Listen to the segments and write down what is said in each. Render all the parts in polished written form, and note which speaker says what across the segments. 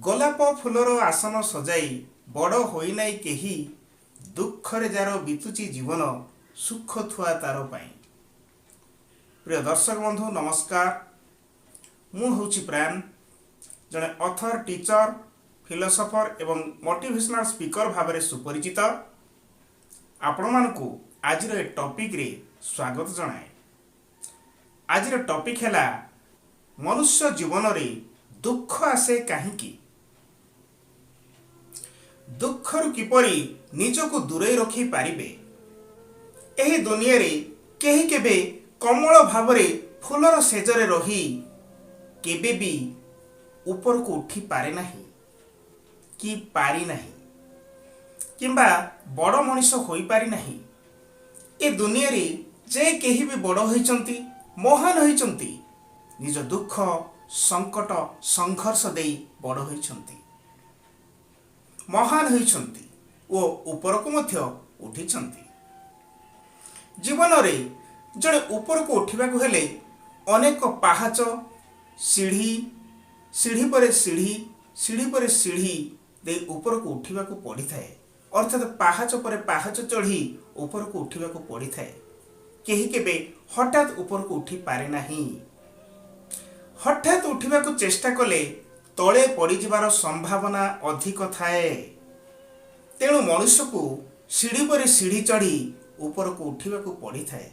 Speaker 1: ଗୋଲାପ ଫୁଲର ଆସନ ସଜାଇ ବଡ଼ ହୋଇନାହିଁ କେହି, ଦୁଃଖରେ ଯାର ବିତୁଛି ଜୀବନ, ସୁଖ ଥୁଆ ତାର ପାଇଁ। ପ୍ରିୟ ଦର୍ଶକ ବନ୍ଧୁ, ନମସ୍କାର। ମୁଁ ହେଉଛି ପ୍ରାଣ, ଜଣେ ଅଥର, ଟିଚର, ଫିଲୋସଫର ଏବଂ ମୋଟିଭେସନାଲ ସ୍ପିକର ଭାବରେ ସୁପରିଚିତ। ଆପଣମାନଙ୍କୁ ଆଜିର ଏ ଟପିକରେ ସ୍ୱାଗତ ଜଣାଏ। ଆଜିର ଟପିକ ହେଲା, ମନୁଷ୍ୟ ଜୀବନରେ ଦୁଃଖ ଆସେ କାହିଁକି? ଦୁଃଖରୁ କିପରି ନିଜକୁ ଦୂରେଇ ରଖିପାରିବେ? ଏହି ଦୁନିଆରେ କେହି କେବେ କୋମଳ ଭାବରେ ଫୁଲର ଶେଯରେ ରହି କେବେ ବି ଉପରକୁ ଉଠିପାରେ ନାହିଁ କି ପାରିନାହିଁ କିମ୍ବା ବଡ଼ ମଣିଷ ହୋଇପାରି ନାହିଁ। ଏ ଦୁନିଆରେ ଯେ କେହି ବି ବଡ଼ ହୋଇଛନ୍ତି, ମହାନ ହୋଇଛନ୍ତି, ନିଜ ଦୁଃଖ, ସଙ୍କଟ, ସଂଘର୍ଷ ଦେଇ ବଡ଼ ହୋଇଛନ୍ତି, ମହାନ ହୋଇଛନ୍ତି ଓ ଉପରକୁ ମଧ୍ୟ ଉଠିଛନ୍ତି। ଜୀବନରେ ଜଣେ ଉପରକୁ ଉଠିବାକୁ ହେଲେ ଅନେକ ପାହାଚ, ସିଢ଼ି, ସିଢ଼ି ପରେ ସିଢ଼ି, ସିଢ଼ି ପରେ ସିଢ଼ି ଦେଇ ଉପରକୁ ଉଠିବାକୁ ପଡ଼ିଥାଏ। ଅର୍ଥାତ୍ ପାହାଚ ପରେ ପାହାଚ ଚଢ଼ି ଉପରକୁ ଉଠିବାକୁ ପଡ଼ିଥାଏ। କେହି କେବେ ହଠାତ୍ ଉପରକୁ ଉଠିପାରେ ନାହିଁ। ହଠାତ୍ ଉଠିବାକୁ ଚେଷ୍ଟା କଲେ ତଳେ ପଡ଼ିଯିବାର ସମ୍ଭାବନା ଅଧିକ ଥାଏ। ତେଣୁ ମଣିଷକୁ ସିଢ଼ି ପରେ ସିଢ଼ି ଚଢ଼ି ଉପରକୁ ଉଠିବାକୁ ପଡ଼ିଥାଏ।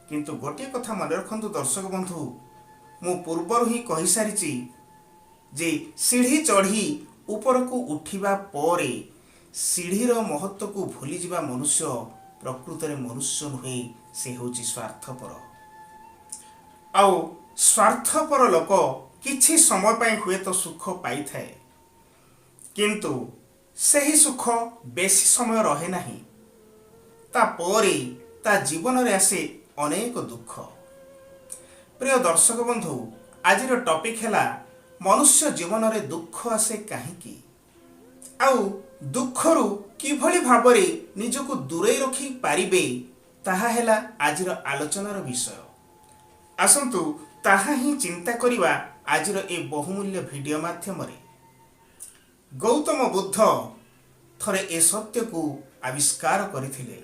Speaker 1: କିନ୍ତୁ ଗୋଟିଏ କଥା ମନେ ରଖନ୍ତୁ ଦର୍ଶକ ବନ୍ଧୁ, ମୁଁ ପୂର୍ବରୁ ହିଁ କହିସାରିଛି ଯେ ସିଢ଼ି ଚଢ଼ି ଉପରକୁ ଉଠିବା ପରେ ସିଢ଼ିର ମହତ୍ଵକୁ ଭୁଲିଯିବା ମନୁଷ୍ୟ ପ୍ରକୃତରେ ମନୁଷ୍ୟ ନୁହେଁ, ସେ ହେଉଛି ସ୍ୱାର୍ଥପର। ଆଉ ସ୍ୱାର୍ଥପର ଲୋକ କିଛି ସମୟ ପାଇଁ ହୁଏତ ସୁଖ ପାଇଥାଏ, କିନ୍ତୁ ସେହି ସୁଖ ବେଶୀ ସମୟ ରହେ ନାହିଁ। ତାପରେ ତା ଜୀବନରେ ଆସେ ଅନେକ ଦୁଃଖ। ପ୍ରିୟ ଦର୍ଶକ ବନ୍ଧୁ, ଆଜିର ଟପିକ୍ ହେଲା, ମନୁଷ୍ୟ ଜୀବନରେ ଦୁଃଖ ଆସେ କାହିଁକି ଆଉ ଦୁଃଖରୁ କିଭଳି ଭାବରେ ନିଜକୁ ଦୂରେଇ ରଖିପାରିବେ, ତାହା ହେଲା ଆଜିର ଆଲୋଚନାର ବିଷୟ। ଆସନ୍ତୁ, ତାହା ହିଁ ଚିନ୍ତା କରିବା ଆଜିର ଏ ବହୁମୂଲ୍ୟ ଭିଡ଼ିଓ ମାଧ୍ୟମରେ। ଗୌତମ ବୁଦ୍ଧ ଥରେ ଏ ସତ୍ୟକୁ ଆବିଷ୍କାର କରିଥିଲେ।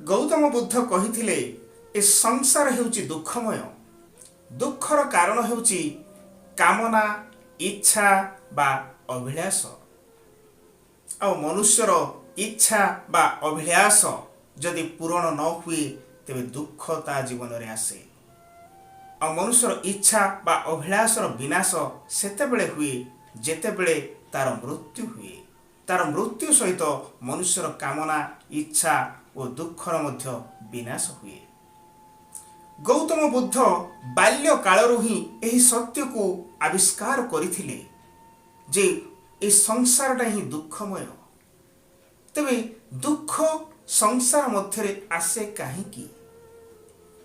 Speaker 1: ଗୌତମ ବୁଦ୍ଧ କହିଥିଲେ, ଏ ସଂସାର ହେଉଛି ଦୁଃଖମୟ। ଦୁଃଖର କାରଣ ହେଉଛି କାମନା, ଇଚ୍ଛା ବା ଅଭିଳାଷ। ଆଉ ମନୁଷ୍ୟର ଇଚ୍ଛା ବା ଅଭିଳାଷ ଯଦି ପୂରଣ ନ ହୁଏ, ତେବେ ଦୁଃଖ ତା ଜୀବନରେ ଆସେ। ଆଉ ମନୁଷ୍ୟର ଇଚ୍ଛା ବା ଅଭିଳାଷର ବିନାଶ ସେତେବେଳେ ହୁଏ, ଯେତେବେଳେ ତାର ମୃତ୍ୟୁ ହୁଏ। ତାର ମୃତ୍ୟୁ ସହିତ ମନୁଷ୍ୟର କାମନା, ଇଚ୍ଛା ଓ ଦୁଃଖର ମଧ୍ୟ ବିନାଶ ହୁଏ। ଗୌତମ ବୁଦ୍ଧ ବାଲ୍ୟ କାଳରୁ ହିଁ ଏହି ସତ୍ୟକୁ ଆବିଷ୍କାର କରିଥିଲେ ଯେ ଏ ସଂସାରଟା ହିଁ ଦୁଃଖମୟ। ତେବେ ଦୁଃଖ ସଂସାର ମଧ୍ୟରେ ଆସେ କାହିଁକି?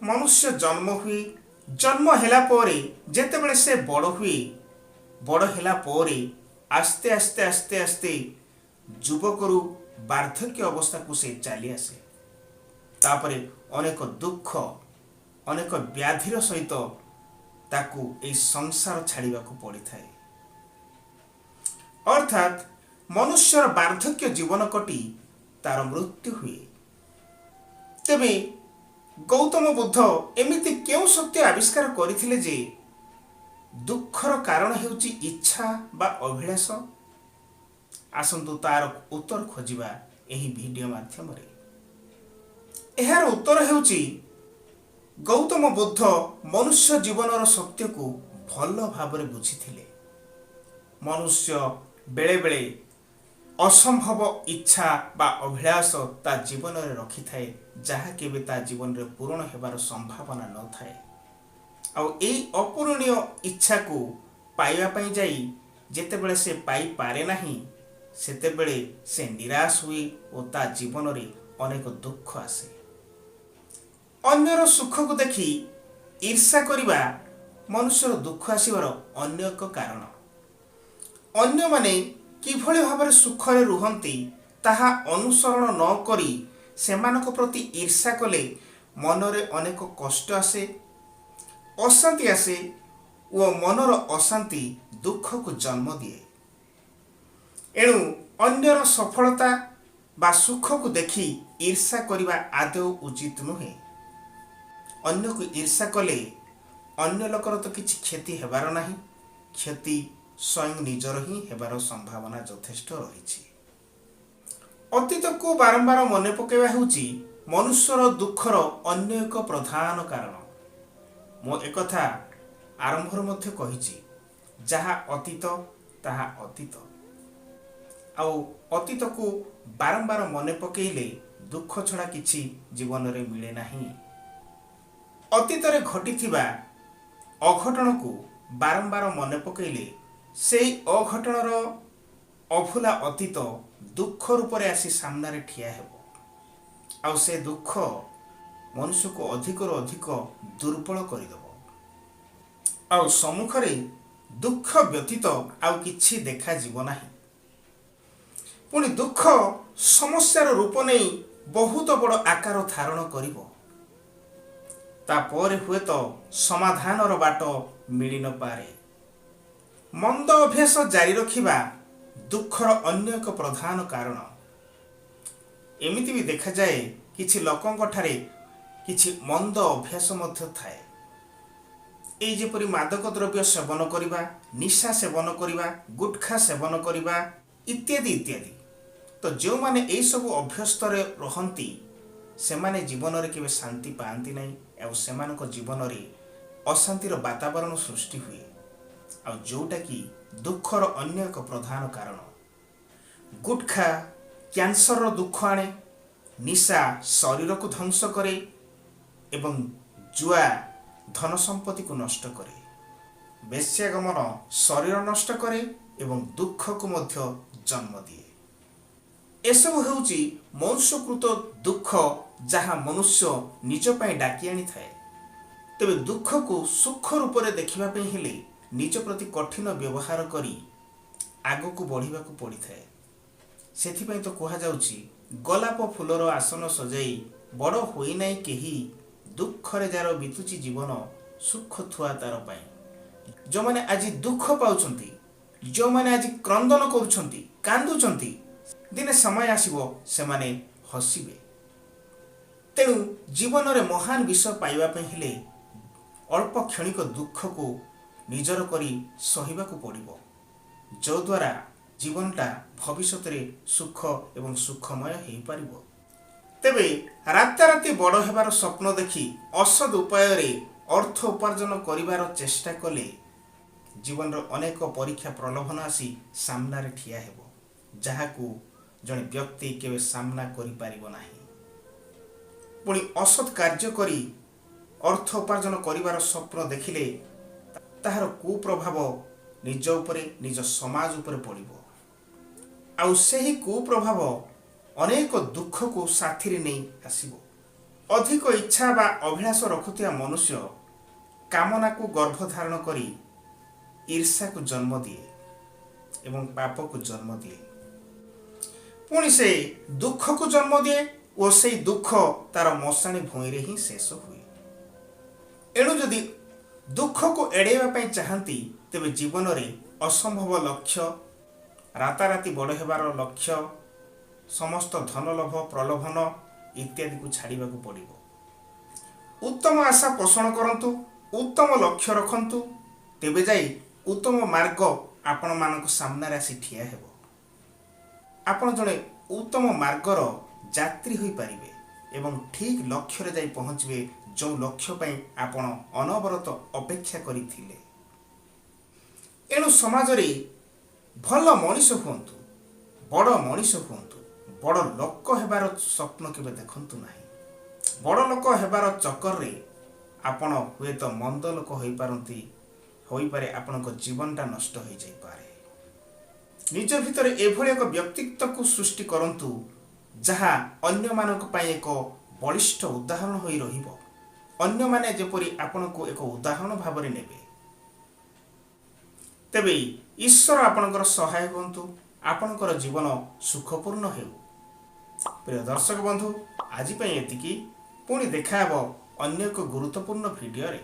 Speaker 1: ମନୁଷ୍ୟ ଜନ୍ମ ହୁଏ। ଜନ୍ମ ହେଲା ପରେ ଯେତେବେଳେ ସେ ବଡ଼ ହୁଏ, ବଡ଼ ହେଲା ପରେ ଆସ୍ତେ ଆସ୍ତେ ଆସ୍ତେ ଆସ୍ତେ ଯୁବକରୁ ବାର୍ଦ୍ଧକ୍ୟ ଅବସ୍ଥାକୁ ସେ ଚାଲି ଆସେ। ତାପରେ ଅନେକ ଦୁଃଖ, ଅନେକ ବ୍ୟାଧିର ସହିତ ତାକୁ ଏଇ ସଂସାର ଛାଡ଼ିବାକୁ ପଡ଼ିଥାଏ। ଅର୍ଥାତ୍ ମନୁଷ୍ୟର ବାର୍ଦ୍ଧକ୍ୟ ଜୀବନ କଟି ତାର ମୃତ୍ୟୁ ହୁଏ। ତେବେ ଗୌତମ ବୁଦ୍ଧ ଏମିତି କେଉଁ ସତ୍ୟ ଆବିଷ୍କାର କରିଥିଲେ ଯେ ଦୁଃଖର କାରଣ ହେଉଛି ଇଚ୍ଛା ବା ଅଭିଳାଷ? ଆସନ୍ତୁ, ତାର ଉତ୍ତର ଖୋଜିବା ଏହି ଭିଡ଼ିଓ ମାଧ୍ୟମରେ। ଏହାର ଉତ୍ତର ହେଉଛି, ଗୌତମ ବୁଦ୍ଧ ମନୁଷ୍ୟ ଜୀବନର ସତ୍ୟକୁ ଭଲ ଭାବରେ ବୁଝିଥିଲେ। ମନୁଷ୍ୟ ବେଳେବେଳେ ଅସମ୍ଭବ ଇଚ୍ଛା ବା ଅଭିଳାଷ ତା ଜୀବନରେ ରଖିଥାଏ, ଯାହା କେବେ ତା ଜୀବନରେ ପୂରଣ ହେବାର ସମ୍ଭାବନା ନଥାଏ। ଆଉ ଏଇ ଅପୂରଣୀୟ ଇଚ୍ଛାକୁ ପାଇବା ପାଇଁ ଯାଇ ଯେତେବେଳେ ସେ ପାଇପାରେ ନାହିଁ, ସେତେବେଳେ ସେ ନିରାଶ ହୁଏ ଓ ତା ଜୀବନରେ ଅନେକ ଦୁଃଖ ଆସେ। ଅନ୍ୟର ସୁଖକୁ ଦେଖି ଈର୍ଷା କରିବା ମନୁଷ୍ୟର ଦୁଃଖ ଆସିବାର ଅନ୍ୟ ଏକ କାରଣ। ଅନ୍ୟମାନେ କିଭଳି ଭାବରେ ସୁଖରେ ରୁହନ୍ତି, ତାହା ଅନୁସରଣ ନ କରି ସେମାନଙ୍କ ପ୍ରତି ଈର୍ଷା କଲେ ମନରେ ଅନେକ କଷ୍ଟ ଆସେ, ଅଶାନ୍ତି ଆସେ ଓ ମନର ଅଶାନ୍ତି ଦୁଃଖକୁ ଜନ୍ମ ଦିଏ। ଏଣୁ ଅନ୍ୟର ସଫଳତା ବା ସୁଖକୁ ଦେଖି ଈର୍ଷା କରିବା ଆଦୌ ଉଚିତ ନୁହେଁ। ଅନ୍ୟକୁ ଈର୍ଷା କଲେ ଅନ୍ୟ ଲୋକର ତ କିଛି କ୍ଷତି ହେବାର ନାହିଁ, କ୍ଷତି ସ୍ୱୟଂ ନିଜର ହିଁ ହେବାର ସମ୍ଭାବନା ଯଥେଷ୍ଟ ରହିଛି। ଅତୀତକୁ ବାରମ୍ବାର ମନେ ପକାଇବା ହେଉଛି ମନୁଷ୍ୟର ଦୁଃଖର ଅନ୍ୟ ଏକ ପ୍ରଧାନ କାରଣ। ମୁଁ ଏକଥା ଆରମ୍ଭରୁ ମଧ୍ୟ କହିଛି, ଯାହା ଅତୀତ ତାହା ଅତୀତ। ଆଉ ଅତୀତକୁ ବାରମ୍ବାର ମନେ ପକାଇଲେ ଦୁଃଖ ଛଡ଼ା କିଛି ଜୀବନରେ ମିଳେ ନାହିଁ। ଅତୀତରେ ଘଟିଥିବା ଅଘଟଣକୁ ବାରମ୍ବାର ମନେ ପକାଇଲେ ସେଇ ଅଘଟଣର ଅଭୁଲା ଅତୀତ ଦୁଃଖ ରୂପରେ ଆସି ସାମ୍ନାରେ ଠିଆ ହେବ, ଆଉ ସେ ଦୁଃଖ ମନୁଷ୍ୟକୁ ଅଧିକରୁ ଅଧିକ ଦୁର୍ବଳ କରିଦେବ, ଆଉ ସମ୍ମୁଖରେ ଦୁଃଖ ବ୍ୟତୀତ ଆଉ କିଛି ଦେଖାଯିବ ନାହିଁ। ପୁଣି ଦୁଃଖ ସମସ୍ୟାର ରୂପ ନେଇ ବହୁତ ବଡ଼ ଆକାର ଧାରଣ କରିବ। ତାପରେ ହୁଏତ ସମାଧାନର ବାଟ ମିଳି ନପାରେ। ମନ୍ଦ ଅଭ୍ୟାସ ଜାରି ରଖିବା ଦୁଃଖର ଅନ୍ୟ ଏକ ପ୍ରଧାନ କାରଣ। ଏମିତି ବି ଦେଖାଯାଏ, କିଛି ଲୋକଙ୍କ ଠାରେ କିଛି ମନ୍ଦ ଅଭ୍ୟାସ ମଧ୍ୟ ଥାଏ। ଏଇ ଯେପରି ମାଦକ ଦ୍ରବ୍ୟ ସେବନ କରିବା, ନିଶା ସେବନ କରିବା, ଗୁଟଖା ସେବନ କରିବା ଇତ୍ୟାଦି ଇତ୍ୟାଦି। ତ ଯେଉଁମାନେ ଏଇସବୁ ଅଭ୍ୟସ୍ତରେ ରହନ୍ତି, ସେମାନେ ଜୀବନରେ କେବେ ଶାନ୍ତି ପାଆନ୍ତି ନାହିଁ, ଆଉ ସେମାନଙ୍କ ଜୀବନରେ ଅଶାନ୍ତିର ବାତାବରଣ ସୃଷ୍ଟି ହୁଏ, ଆଉ ଯେଉଁଟାକି ଦୁଃଖର ଅନ୍ୟ ଏକ ପ୍ରଧାନ କାରଣ। ଗୁଟଖା କ୍ୟାନ୍ସରର ଦୁଃଖ ଆଣେ, ନିଶା ଶରୀରକୁ ଧ୍ୱଂସ କରେ ଏବଂ ଜୁଆ ଧନ ସମ୍ପତ୍ତିକୁ ନଷ୍ଟ କରେ। ବେଶ୍ୟାଗମନ ଶରୀର ନଷ୍ଟ କରେ ଏବଂ ଦୁଃଖକୁ ମଧ୍ୟ ଜନ୍ମ ଦିଏ। ଏସବୁ ହେଉଛି ମନୁଷ୍ୟକୃତ ଦୁଃଖ, ଯାହା ମନୁଷ୍ୟ ନିଜ ପାଇଁ ଡାକି ଆଣିଥାଏ। ତେବେ ଦୁଃଖକୁ ସୁଖ ରୂପରେ ଦେଖିବା ପାଇଁ ହେଲେ ନିଜ ପ୍ରତି କଠିନ ବ୍ୟବହାର କରି ଆଗକୁ ବଢ଼ିବାକୁ ପଡ଼ିଥାଏ। ସେଥିପାଇଁ ତ କୁହାଯାଉଛି, ଗୋଲାପ ଫୁଲର ଆସନ ସଜାଇ ବଡ଼ ହୋଇନାହିଁ କେହି, ଦୁଃଖରେ ଯାର ବିତୁଛି ଜୀବନ ସୁଖ ଥୁଆ ତାର ପାଇଁ। ଯେଉଁମାନେ ଆଜି ଦୁଃଖ ପାଉଛନ୍ତି, ଯେଉଁମାନେ ଆଜି କ୍ରନ୍ଦନ କରୁଛନ୍ତି, କାନ୍ଦୁଛନ୍ତି, ଦିନେ ସମୟ ଆସିବ ସେମାନେ ହସିବେ। ତେଣୁ ଜୀବନରେ ମହାନ ବିଷୟ ପାଇବା ପାଇଁ ହେଲେ ଅଳ୍ପ କ୍ଷଣିକ ଦୁଃଖକୁ ନିଜର କରି ସହିବାକୁ ପଡ଼ିବ, ଯଦ୍ୱାରା ଜୀବନଟା ଭବିଷ୍ୟତରେ ସୁଖ ଏବଂ ସୁଖମୟ ହେଇପାରିବ। ତେବେ ରାତାରାତି ବଡ଼ ହେବାର ସ୍ୱପ୍ନ ଦେଖି ଅସଦ୍ ଉପାୟରେ ଅର୍ଥ ଉପାର୍ଜନ କରିବାର ଚେଷ୍ଟା କଲେ ଜୀବନର ଅନେକ ପରୀକ୍ଷା ପ୍ରଲୋଭନ ଆସି ସାମ୍ନାରେ ଠିଆ ହେବ, ଯାହାକୁ ଜଣେ ବ୍ୟକ୍ତି କେବେ ସାମ୍ନା କରିପାରିବ ନାହିଁ। ପୁଣି ଅସତ୍ କାର୍ଯ୍ୟ କରି ଅର୍ଥ ଉପାର୍ଜନ କରିବାର ସ୍ୱପ୍ନ ଦେଖିଲେ ତାହାର କୁପ୍ରଭାବ ନିଜ ଉପରେ, ନିଜ ସମାଜ ଉପରେ ପଡ଼ିବ, ଆଉ ସେହି କୁପ୍ରଭାବ ଅନେକ ଦୁଃଖକୁ ସାଥିରେ ନେଇ ଆସିବ। ଅଧିକ ଇଚ୍ଛା ବା ଅଭିଳାଷ ରଖୁଥିବା ମନୁଷ୍ୟ କାମନାକୁ ଗର୍ଭଧାରଣ କରି ଈର୍ଷାକୁ ଜନ୍ମ ଦିଏ ଏବଂ ପାପକୁ ଜନ୍ମ ଦିଏ। ପୁଣି ସେ ଦୁଃଖକୁ ଜନ୍ମ ଦିଏ ଓ ସେଇ ଦୁଃଖ ତାର ମଶାଣି ଭୂଇଁରେ ହିଁ ଶେଷ ହୁଏ। ଏଣୁ ଯଦି ଦୁଃଖକୁ ଏଡ଼େଇବା ପାଇଁ ଚାହାନ୍ତି, ତେବେ ଜୀବନରେ ଅସମ୍ଭବ ଲକ୍ଷ୍ୟ, ରାତାରାତି ବଡ଼ ହେବାର ଲକ୍ଷ୍ୟ, ସମସ୍ତ ଧନଲୋଭ, ପ୍ରଲୋଭନ ଇତ୍ୟାଦିକୁ ଛାଡ଼ିବାକୁ ପଡ଼ିବ। ଉତ୍ତମ ଆଶା ପୋଷଣ କରନ୍ତୁ, ଉତ୍ତମ ଲକ୍ଷ୍ୟ ରଖନ୍ତୁ, ତେବେ ଯାଇ ଉତ୍ତମ ମାର୍ଗ ଆପଣମାନଙ୍କ ସାମ୍ନାରେ ଆସି ଠିଆ ହେବ। ଆପଣ ଜଣେ ଉତ୍ତମ ମାର୍ଗର ଯାତ୍ରୀ ହୋଇପାରିବେ ଏବଂ ଠିକ୍ ଲକ୍ଷ୍ୟରେ ଯାଇ ପହଞ୍ଚିବେ, ଯେଉଁ ଲକ୍ଷ୍ୟ ପାଇଁ ଆପଣ ଅନବରତ ଅପେକ୍ଷା କରିଥିଲେ। ଏଣୁ ସମାଜରେ ଭଲ ମଣିଷ ହୁଅନ୍ତୁ, ବଡ଼ ମଣିଷ ହୁଅନ୍ତୁ, ବଡ଼ ଲୋକ ହେବାର ସ୍ୱପ୍ନ କେବେ ଦେଖନ୍ତୁ ନାହିଁ। ବଡ଼ ଲୋକ ହେବାର ଚକରରେ ଆପଣ ହୁଏତ ମନ୍ଦ ଲୋକ ହୋଇପାରନ୍ତି, ହୋଇପାରେ ଆପଣଙ୍କ ଜୀବନଟା ନଷ୍ଟ ହୋଇଯାଇପାରେ। ନିଜ ଭିତରେ ଏଭଳି ଏକ ବ୍ୟକ୍ତିତ୍ୱକୁ ସୃଷ୍ଟି କରନ୍ତୁ, ଯାହା ଅନ୍ୟମାନଙ୍କ ପାଇଁ ଏକ ବଳିଷ୍ଠ ଉଦାହରଣ ହୋଇ ରହିବ। ଅନ୍ୟମାନେ ଯେପରି ଆପଣଙ୍କୁ ଏକ ଉଦାହରଣ ଭାବରେ ନେବେ। ତେବେ ଈଶ୍ୱର ଆପଣଙ୍କର ସହାୟ ହୁଅନ୍ତୁ, ଆପଣଙ୍କର ଜୀବନ ସୁଖପୂର୍ଣ୍ଣ ହେଉ। ପ୍ରିୟ ଦର୍ଶକ ବନ୍ଧୁ, ଆଜି ପାଇଁ ଏତିକି। ପୁଣି ଦେଖାହେବ ଅନ୍ୟ ଏକ ଗୁରୁତ୍ୱପୂର୍ଣ୍ଣ ଭିଡ଼ିଓରେ।